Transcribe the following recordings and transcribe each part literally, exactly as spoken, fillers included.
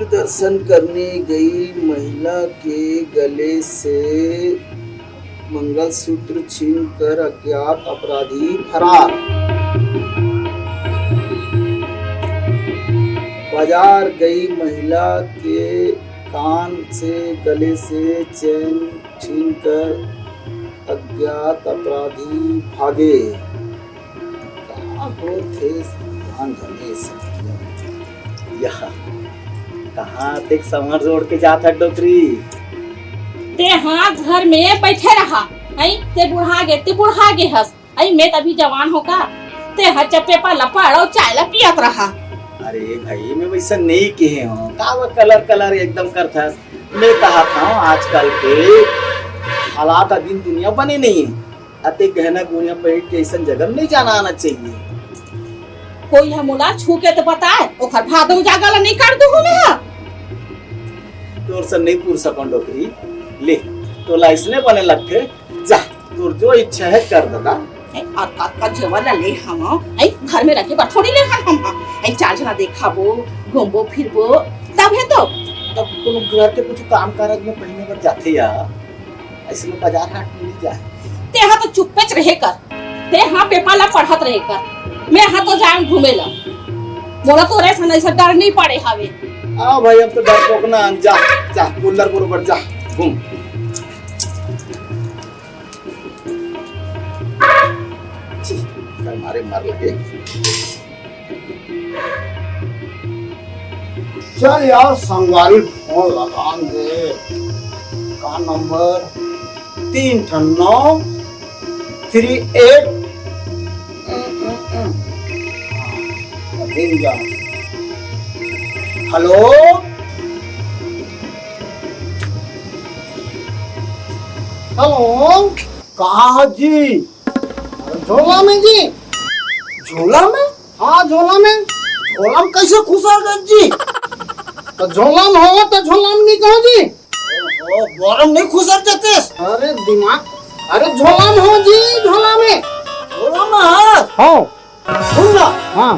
दर्शन करने गई महिला के गले से मंगलसूत्र छीनकर अज्ञात अपराधी फरार। बाजार गई महिला के कान से, गले से चैन छीनकर अज्ञात अपराधी भागे। का होथे भगवान जाने ये सब। यह कहाँ तक संवर जोड़ के जात हस डोकरी? ते हा घर में बैठे रहा, हैं? ते बुढ़ा गे, ते बुढ़ा गे हस। अई मैं तभी जवान हो का? ते हा चप्पे पर लपड़ अउ चाय ला पियत रहा। अरे भाई, मैं वैसा नहीं कहे हूँ। का वो कलर कलर एकदम करथस? मैं कहा था आजकल के हालात अधीन दुनिया बने नहीं है। अते गहना गुड़िया पहिर के ऐसन जगह नहीं जाना आना चाहिए। कोई ह मोला छू के तो बताए, ओखर भादो जागा ला नहीं कर दूँ मैं हा। तोर से नहीं पूछ सकन डोकरी। ले, तोला इसने बने लगथे, जा, तोर जो इच्छा है कर दादा। ए, अतका अतका जेवर ला ले हवं, ए, घर में रखे बर थोड़ी ले हन हम हा। ए, चार जना देखाबो, घूमबो फिरबो, तब है तो। तब कोनो घर के कुछ काम कारज में पहिने बर जाथे या, ऐसे में बाजार हाट में नहीं जाए। ते हा तो चुप्पेच रहे कर, ते हा पेपर ला पढ़त रहे कर, मैं हा तो जाए घूमे ला। मोला तो रे सन ऐसा डर नहीं पड़े हवे। आ भाई, अब तो डर पोकना, जा, जा, कुल्लर बरोबर जा, घूम। छी, कर मारे मर लगे। चल यार, संगवारी फोन लगान दे। का नंबर? तीन ठन नौ थ्री एट। हेलो। हेलो। कहाँ हो जी? अरे झोला में जी। झोला में? हाँ, झोला में। झोला में कैसे खुसर गए जी? तो झोला में हो तो झोला में नहीं कहो जी। ओ, बोरम नहीं खुसर देते। अरे दिमाग, अरे झोला में हो जी, झोला में। झोला में है। हाँ। सुन ना। हाँ।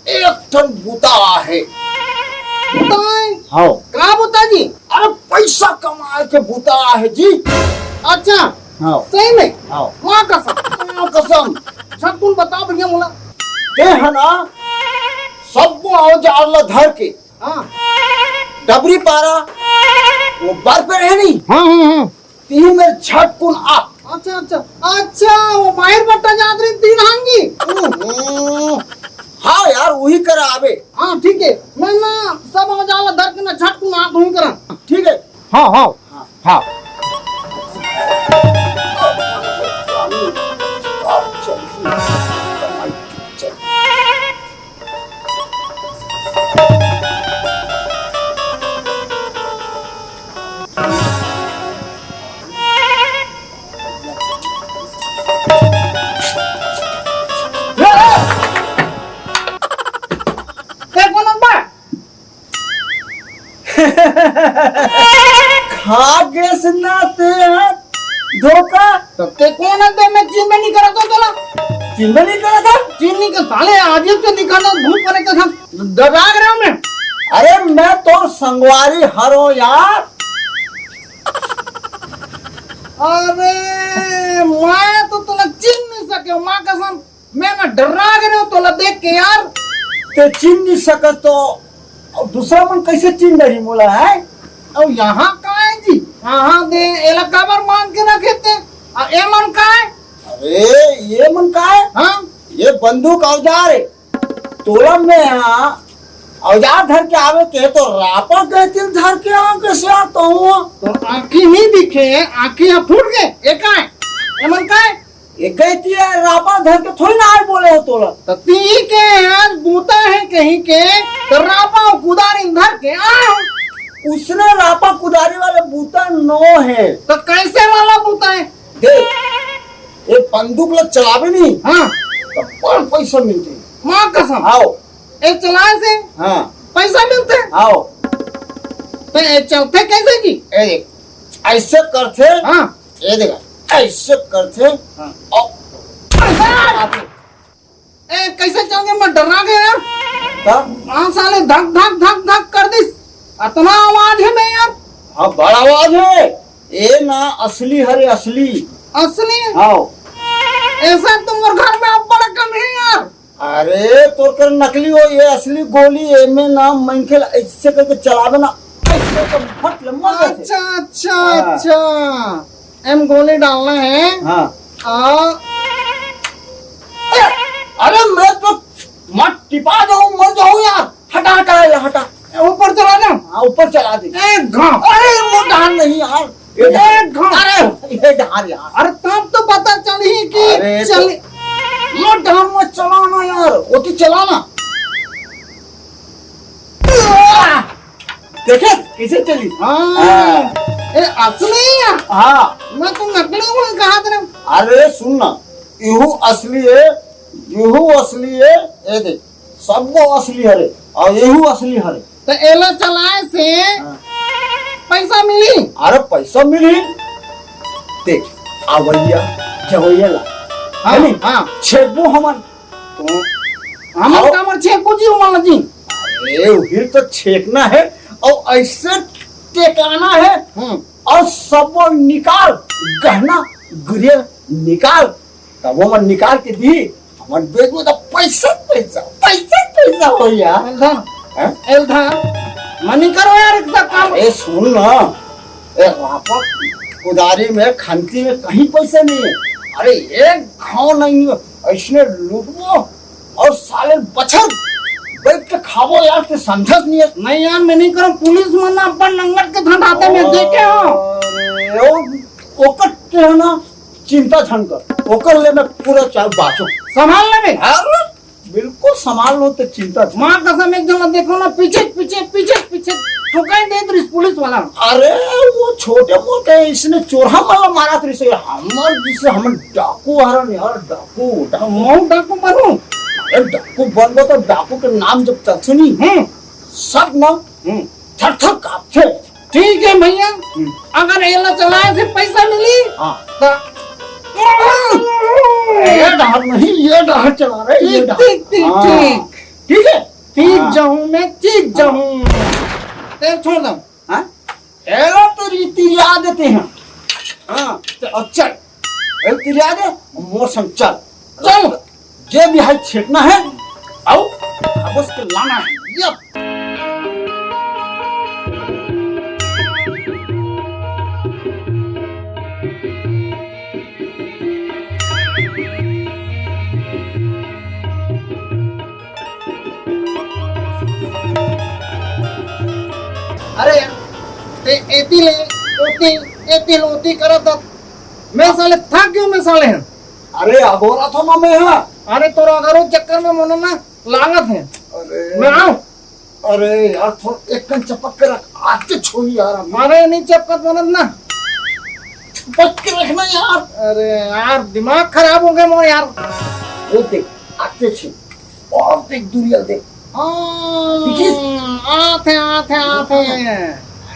एक ठन बुता आहे। बुता आहे? हाँ। का बुता जी? अरे पैसा कमाए के बुता आहे जी। अच्छा। हाँ। सही में? हाँ। माँ कसम। माँ कसम। झटकुन बता भैया मोला। ते है ना, सबको औजार ला धर के। हाँ। डबरी पारा, वो बर पे रहे नहीं? हाँ, हाँ, हाँ। तीन में झटकुन आ। अच्छा, अच्छा, अच्छा, वो माहिर बट्टा जात रही तीन हांगी। हम्म, हाँ यार, वही करा आवे। हाँ, ठीक है, मैं ना सब औजार ला धर के ना झटकुन आ, वही करा। ठीक है। हाँ, हाँ। हाँ। हाँ। खा गेस ना ते हा धोखा। तो ते कोन हस बे? मैं चिन्हबे नहीं करत हों तोला। चिन्हबे नहीं करत हों? चिन्ह नहीं कर साले, आज ही तो दिखा ना भूत बने के साथ डरा गया मैं। अरे मैं तोर संगवारी हरों यार। अरे मैं तो तोला चिन्ह नहीं सके, माँ कसम। मैं ना डर्रा गे रहेंव तोला देख के यार। ते चिन्ह नहीं सकस तो अउ दूसरा मन कैसे चिन्ह रही मोला, है? अउ यहाँ का है जी? यहाँ दे, एला काबर मान के रखे ते? अउ ए मन का है? अरे, ये मन का है? हाँ? ये बंदूक औजार है। तोला मैं यहाँ औजार धर के आवे के तो रापा गैती ल धर के आवे के सियार तो हूँ। तो आँखी नहीं दिखे, आँखी यहाँ फूट गए, ए का है? ए मन का है? ये गैती है, रापा धर के थोड़ी ना आए बोले हो तोला। तो ती के आज बूता है कहीं के, तो रापा अउ कुदारी धर के आ। उसने रापा कुदारी वाले बूता नो है। तो कैसे वाला बूता है? देख, ये बंदूक ला चलावे नहीं, हाँ। तो बड़ पैसा मिलते। माँ कसम। आओ। ए चलाए से हाँ। पैसा मिलते? आओ। तो ए चलते कैसे जी? ए देख, ऐसे करते। हाँ। ये देख, ऐसे करते। हाँ। और ऐसे आते। ए, कैसे चल गए? मैं डरा गया यार। का? हाँ, साले धक, धक, धक, धक कर दिस। अतना आवाज हे बे यार। हाँ, बड़ा आवाज हे। ए ना असली हरे, असली। असली? हाँ। ऐसा तो मोर घर में अब्बड़ कम हे यार। अरे, तोर कर नकली हो, ये असली गोली, एमे ना मनखे ला ऐसे करके चलावे ना, ऐसे तो फट ले मर जाथे। अच्छा, अच्छा, हाँ। अच्छा। एम गोली डालना है। हाँ। आ। अरे, मैं तो मत टिपा जाऊं, मर जाऊं यार। हटा, हटा, ये हटा। ऊपर चला ना। हाँ, ऊपर चला दे। एक घाव। अरे, वो डाल नहीं यार। ये डाल। एक घाव। अरे, ये डाल यार। अरे, तब तो पता चली कि अरे, तो चल। वो डाल मत चलाना यार, वो तो चलाना। देखे, कैसे चली? हाँ। हाँ। ए, असली है यार। हाँ। मैं तो नकली हूँ, कहा तेरे। अरे, सुन ना, यहू असली है, यहू असली है, ये देख। सब वो असली हरे, अउ एहू असली हरे। त एला चलाए से हाँ। पैसा मिली? अरे पैसा मिली, देख, आवइया जवइया ला, हाँ, है नी? हाँ। छेकबो हमन। तो हमन अउ कामर छेकबो जी, ओमन ला जी? अरे उही तो छेकना है, अउ ऐसे टेकाना है, हम्म। अउ सब निकाल, गहना गुरिया निकाल, तब ओमन निकाल के दी, हमन बेचबो त पैसा, पैसा, पैसा, पैसा हो यार। एलधन, हैं? एलधन, मनी करो यार, एक काम। ए, सुन ना, ए, वहाँ पर कुदारी में, खंती में कहीं पैसा नहीं है। अरे, एक घाव नहीं है, ऐसने लूटबो और साले बछर बैठ के खाबो यार, ते समझस नहीं है। नहीं यार, मैं नहीं करूँ, पुलिस मन अपन नंगट के धंधाते में देखे हो। अरे, ओ, ओकर के है ना, चिंता झन कर, ओकर ले मैं पूरा चाल बाचो। संभाल लेबे? अरे, बिल्कुल संभाल लो, ते चिंता झन। माँ कसम, एक जन देखो ना, पीछे, पीछे, पीछे, पीछे ठुकाई देत रहिस पुलिस वाला। अरे, वो छोटे मोटे इसने चोरहा वाला मारत रहिस, हमर जिसे हम डाकू हरन यार, डाकू, डाकू। मऊ डाकू बनू? अरे, डाकू बनबो तो डाकू के नाम जब चलथे नहीं, हम्म। सब ना, हम्म। थर थर कांपथे। ठीक है भैया, हम्म। अगर एला चलाए से पैसा मिली, हाँ। तो ये डहर नहीं, ये डहर चला रहे, ये ठीक, डहर। ठीक, ठीक, हाँ। ठीक। ठीक है? ठीक हाँ। जाऊं मैं, ठीक हाँ। जाऊं। तेल छोड़ दो। हाँ? एला तो रीति ला देते हैं। हाँ, तो अब चल। एला तिरिया दे, मोर संग चल। चल। जे भी है छेकना है, आओ, अब उसके लाना है। यप। अरे, ते एती ले ओती, एती ले ओती करत हस। मैं साले थक गयो, मैं साले। अरे, अगोरा थो ना मैं हा। अरे, तोर अगरो चक्कर में मोला ना लागत है। अरे। मैं आऊं? अरे यार, थोड़ा एक कन चपक के रख, आते छोड़ी यार अभी। अरे, नहीं चपकत बनत ना। चपक के रखना यार। अरे यार, दिमाग खराब हो गया मोर यार। वो देख, आते छे। और देख, दुरिया देख। हाँ, दिखिस? आते, आते, आते।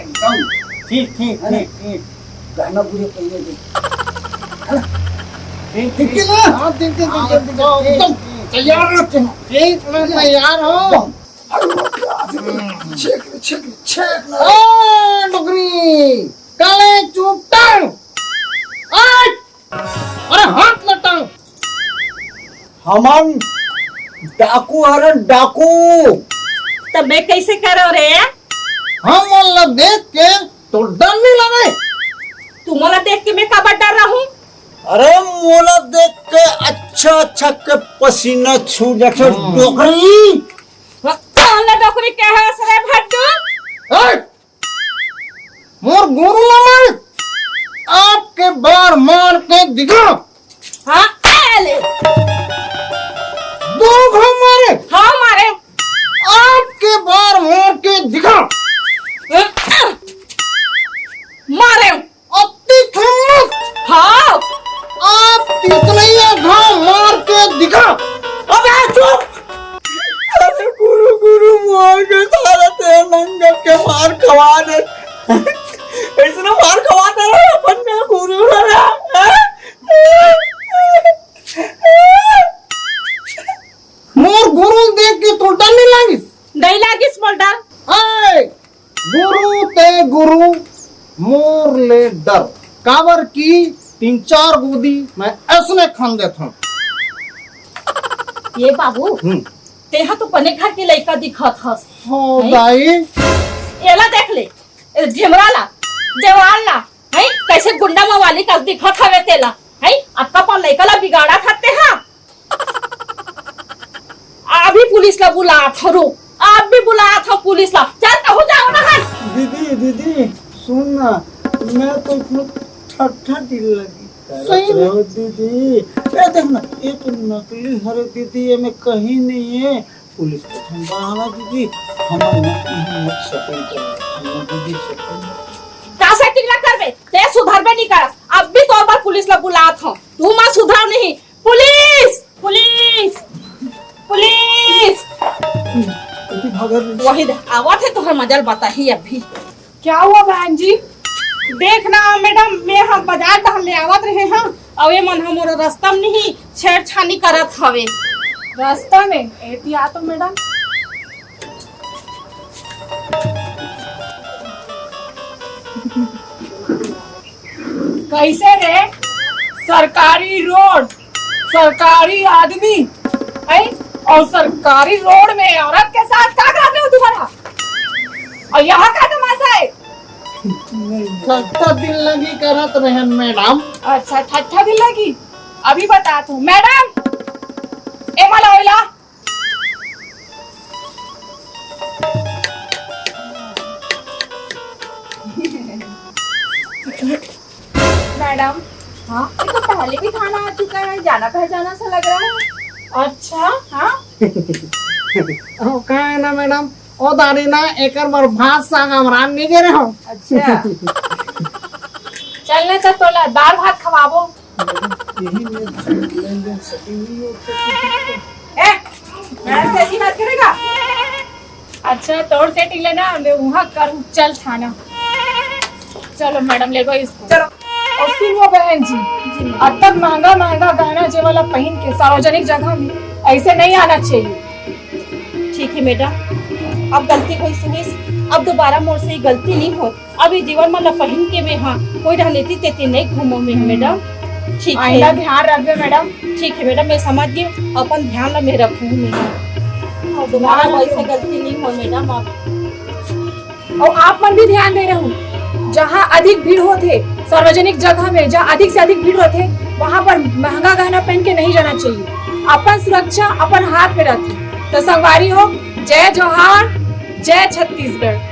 एकदम। ठीक, ठीक, है ना? ठीक, ठीक। गहना गुरिया पहिरे देख। है ना? ठीक, ठीक ठीक। है ना? हाँ, ठीक, ठीक, हाँ, ठीक, ठीक, एकदम, ठीक, एकदम ठीक। तैयार रहते हैं। ठीक, मैं तैयार हूँ। एकदम। अरे, छेक ले, छेक ले, छेक ले। ओ, डोकरी, काले चुप टांग। आय! अरे, हाथ ल टांग। हमन डाकू हरन, डाकू। तबे कैसे करो रे? हम मन ल देख के तो डर नहीं लगे। तू मोला देख के मैं काबर डर रहूं? अरे मोला देख के अच्छा अच्छा के पसीना छू जाथे हाँ। डोकरी। कौन ला डोकरी कहे हस रे भड्डू? ए! मोर गुरु ला मार, आपके बार मार के दिखा। हाँ, ए ले। दो घाव मारे। हाँ, मारे। आपके बार मार के दिखा। मारे। अति खम्मत। हाँ। आप तीसरैया घाव मार के दिखा। अबे चुप। अरे गुरु, गुरु, मार के साला तेरे नंगत के मार खवा दे। ऐसने मार खवाता रहा अपन में गुरु रहा। मोर गुरु देख के तोर डर नहीं लागिस? नहीं लागिस मोर डर। हाय, दू मोर ले डर, काबर कि तीन चार गोदी मैं ऐसने खन देथों। ये बाबू, हम्म। तेहा तो बने घर के लइका दिखत हस। हो हैं? दाई। एला देख ले, ए ढेमरा ला, जवान ला, हैं? कैसे गुंडा मवाली कस दिखत हवे तेला, हैं? अतका पन लइका ला बिगाड़त हस तेहा। अभी पुलिस ला बुलात हँव, रुक, अभी बुलात हँव पुलिस ला। चल, कहूँ जाओ ना, हट। दीदी, दीदी, सुन ना, मैं तो इतना ठट्ठा दिल लगी। सही में? अरे दीदी, ए देख ना, ये तो नकली हरे दीदी, ये में कहीं नहीं है। पुलिस को हम बहाना दीदी, हम ना इही मत setting कर, हम ना दीदी setting। का setting ना करबे? ते सुधरबे नहीं करस। अब भी तोर बर पुलिस ला बुलात हँव, तू मत सुधरव नहीं। पुलिस! पुलिस! पुलिस! कति भागत हे? वही दे, आवत हे तोहर मजा ल बताही अभी। क्या हुआ बहन जी? देख ना मैडम, मैं ह बाजार डहर ले आवत रहे हँव, अउ ये मन ह मोर रस्ता में नहीं छेड़छानी करत हवे। रस्ता में? एती आ तो मैडम। कैसे रे? सरकारी रोड, सरकारी आदमी, हैं? और सरकारी रोड में औरत के साथ का कर रहे हो तुम्हारा? और यहाँ का तमाशा है? ठट्ठा दिल लगी करत रहेन मैडम। अच्छा, ठट्ठा दिल लगी, अभी बतात हँव मैडम। ए मला ओइला। मैडम, हाँ? ये तो पहले भी थाना आ चुका है, जाना पहचाना सा लग रहा है। अच्छा, हाँ? ओ, का है ना मैडम, ओ दारी ना, एकर बर भात साग अमरान नहीं गे रहे हो। अच्छा। चल ना, चल तोला दाल भात खवाबो। यही में लेन देन setting नहीं हो सकती। ए, मैडम से ऐसी बात करेगा? अच्छा, तोर setting लेना, मैं वहाँ करूँ, चल थाना। चलो मैडम, ले गो इसको। चलो। और सुनो बहन जी, अब तक महंगा महंगा गहना जेवर ला पहिन के सार्वजनिक जगह में ऐसे नहीं आना चाहिए। ठीक है मैडम, अब गलती होइस होइस, अब दोबारा मोर से ये गलती नहीं होय। अब ये जेवर मन ला पहिन के मैं हा कोई डहर एती तेती नहीं घूमों मैं, मैडम। ठीक है। आइंदा ध्यान रखबे मैडम। ठीक है मैडम, मैं समझ गई, अपन ध्यान ला मैं रखूँ मैडम। और दोबारा ध्यान वैसे रखबे। गलती नहीं होय मैडम। अब और आप मन भी ध्यान दे रहू, जहाँ अधिक भीड़ होथे, सार्वजनिक जगह में जहाँ अधिक से अधिक भीड़ होथे, वहाँ पर महंगा गहना पहन के नहीं जाना चाहिए। अपन सुरक्षा अपन हाथ में रहथे। तो संगवारी हो, जय जोहार, जय छत्तीसगढ़।